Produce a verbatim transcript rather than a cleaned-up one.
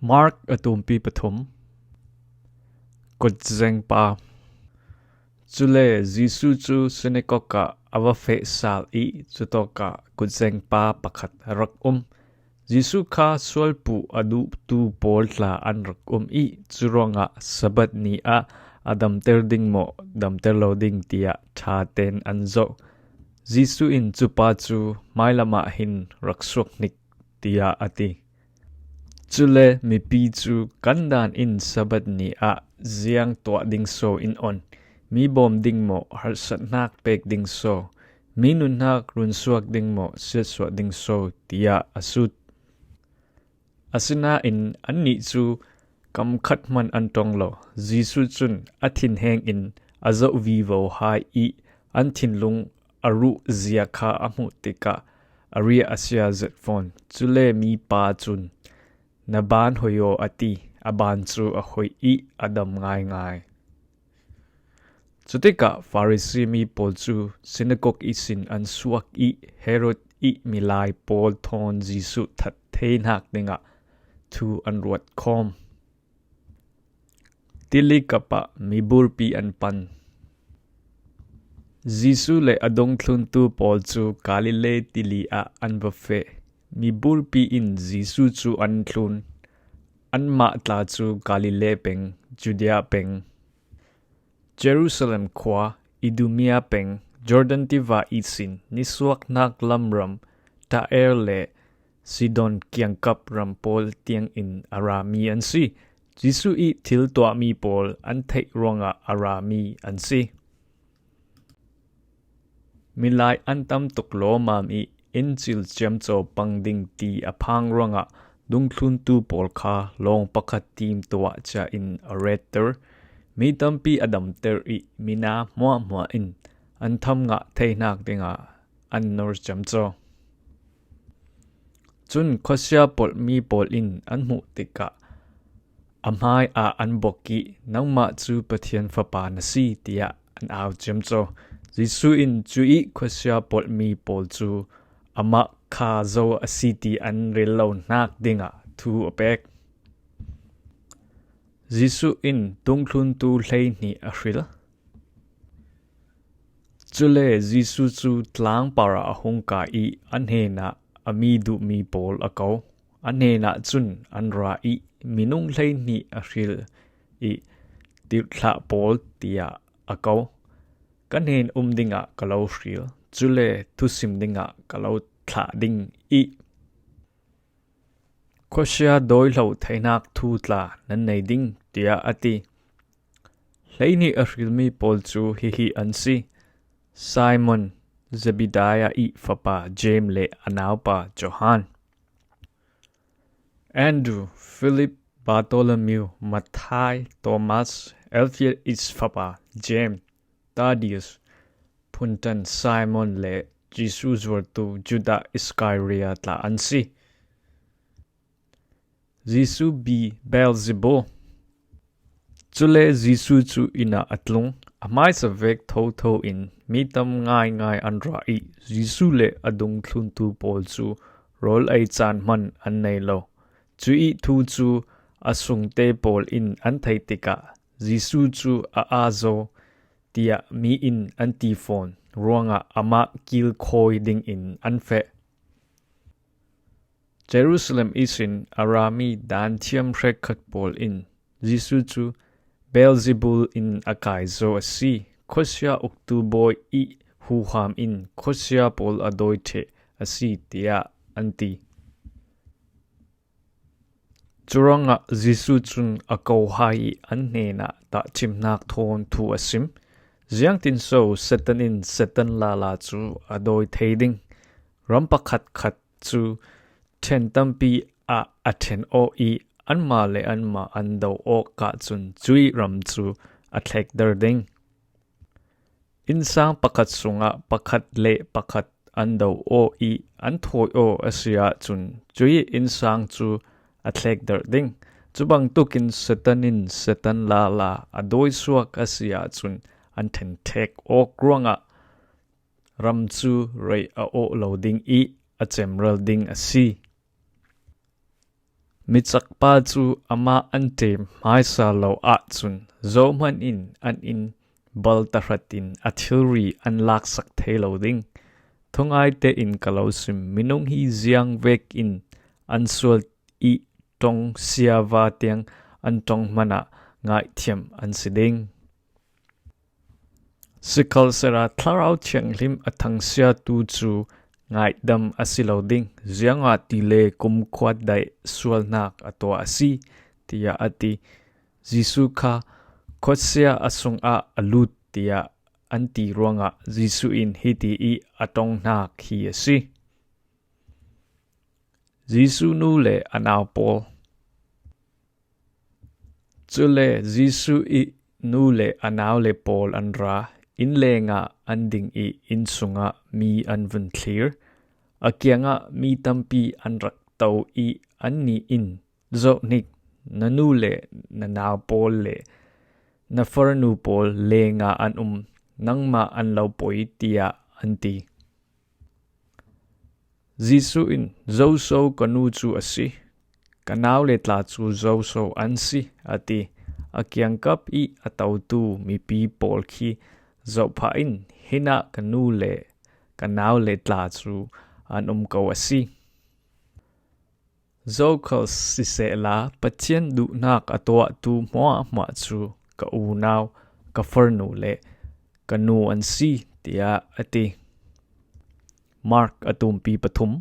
Mark a tumpi pathum. Kutzengpa. Cule Jesu cu sinagog ah a va feh sal i cutawkah kutzengpa pakhat a rak um. Jesu kha sualpuh a duhtu pawl tla an rak um i curuangah Sabbath ni ah a damter ding maw, damter lo ding tiah ṭha tein an zoh. Jesu in cupa cu hmailam ah hin rak suak hnik, tiah a ti. Cule mipi cu kan dan in Sabbath ni ah ziang tuah ding so in on, mi bawm ding maw, harsatnak pek ding so, mi nunnak runsuak ding maw, siatsuah ding so, tiah a sut. Asinain annih cu kam khat hmanh an ṭong lo. Jesu cun a thinheng in a zoh vivo hai i an thinlung a ruh zia kha a hmuh tikah a riah a sia zet fawn. Cule mipa cun, "Na ban hoi aw," a ti. A ban cu a hoih i a dam ngaingai. Cutikah Farasi mi pawl cu sinagog ihsin an suak i Herod i milai pawl thawn Jesuh that theinak dingah thu an ruat khawm. Tili kap ah miburpi an pan. Jesuh le a dungthluntu pawl cu Galilee tili ah an va feh. Miburpi in Jesuh cu an thlun. Anmah tla cu Galilee peng, Judea peng, Jerusalem khua, Idumea peng, Jordan tiva ihsin nisuaknak lamram, Tyre le Sidon kiangkap ram pawl tiangin a rami an si. Jesuh i thil tuahmi pawl an theih ruangah a rami an si. Milai an tam tuk lawmmam i inn cil ciamco pang ding ti a phang ruangah dungthluntu pawl kha lawng pakhat tim tuah cia in a retter. Mi tampi a damter i mina hmuahhmuah in an tham ngah theinak dingah an nor ciamco. Cun khuasia polhmi pawl in an hmuh tikah a hmai ah an bok i, "Nangmah cu Pathian Fapa na si," tiah an au ciamco. Jesuh in cu i khuasia polhmi pawl cu amah kha zo a si ti an rel lo hnak dingah thu a pek. Jesuh in dungthluntu hleihnih a hril. Cule Jesuh cu tlangpar ah a hung kai i a hnenah a mi duhmi pawl a ko. A hnenah cun an ra i minung hleihnih a hril i, "Tirhthlah pawl," tiah a ko. "Ka hnen um dingah ka lo hril, cule thusim dingah ka lo thlah ding i khuasia dawihlo theinak thu tla nan nei ding," tiah a ti. Hleihnih a hrilmi pawl cu hihi an si: Simon, Zebediah i fapa James le a naupa Johan, Andrew, Philip, Bartholomew, Matthai, Thomas, Alphaeus fapa James, Thaddeus, phunṭan Simon le Jesuh zuartu Judah Iscariot tla an si. Jesuh bi Beelzebul. Cule Jesuh cu inn ah a tlung. A hmaisa vek thotho in mi tam ngaingai an ra i Jesuh le a dungthluntu pawl cu rawl ei caan hmanh an nei lo. Cu i thu cu a sungte pawl in an theih tikah, Jesuh cu a aa zo, tiah mi in an ti fawn ruangah amah kilkhawi dingin an feh. Jerusalem ihsin a rami Daanthiam hrekkhat pawl in Jesuh cu Beelzebul in a kai zo a si, khuasia uktu bawi i huham in khuasia pawl a dawi ṭheh a si, tiah an ti. Curuangah Jesuh cun a ko hai i an hnenah tahchimhnak thawn thu a sim. Ziangtinso Satan in Satan lala cu a dawi thei ding? Ram pakhatkhat cu ṭhen tampi ah a ṭhen aw i anmah le anmah an do awk ahcun cuih ram cu a thlekter ding. Innsang pakhat sungah pakhat le pakhat an do aw i an thawi aw a si ahcun cuih innsang cu a thlekter ding. Cu bangtukin Satan in Satan lala a dawisuak a si ahcun an ṭhenṭhek awk ruangah ram cu rei a awh lo ding i a cemral ding a si. Micakpa cu amah an ṭem hmaisa lo ahcun zohhmanh in an inn bal tahratin a thilri an laksak thei lo ding. Thungai tein ka lo sim, minung hi ziang vekin an sual i ṭong siava tiang an ṭong hmanh ah ngaihthiam an si ding. Sikhalsehla Thlarau Thianghlim a thangsiatu cu ngaihdam a si lo ding, ziangahtile kumkhua daih sualnak a tuah a si, tiah a ti. Jesuh kha khuasia a sungah a lut, tiah an ti ruangah Jesuh in hiti ih a ṭonghnak hi a si. Jesuh nu le a nau pawl. Cule Jesuh ih nu le a nau le pawl an ra, inn lengah an ding ih inn sungah mi an vun thlir. A kiangah mi tampi an rak to ih annih in, "Zohhnik, na nu le na nau pawl le na farnu pawl lengah an um, nangmah an lo poi," tiah an ti. Jesuh in, "Zoso ka nu cu a si, ka nau le tla cu zoso an si," a ti. A kiangkap ih a totu mipi pawl khi zohphah in, "Hinah ka nu le ka nau le tla cu an um ko a si." Zokhal sisehla, Pathian duhnak a tuahtu hmuahhmuah cu ka unau, ka farnu le ka nu an si, tiah a ti. Mark a tumpi pathum.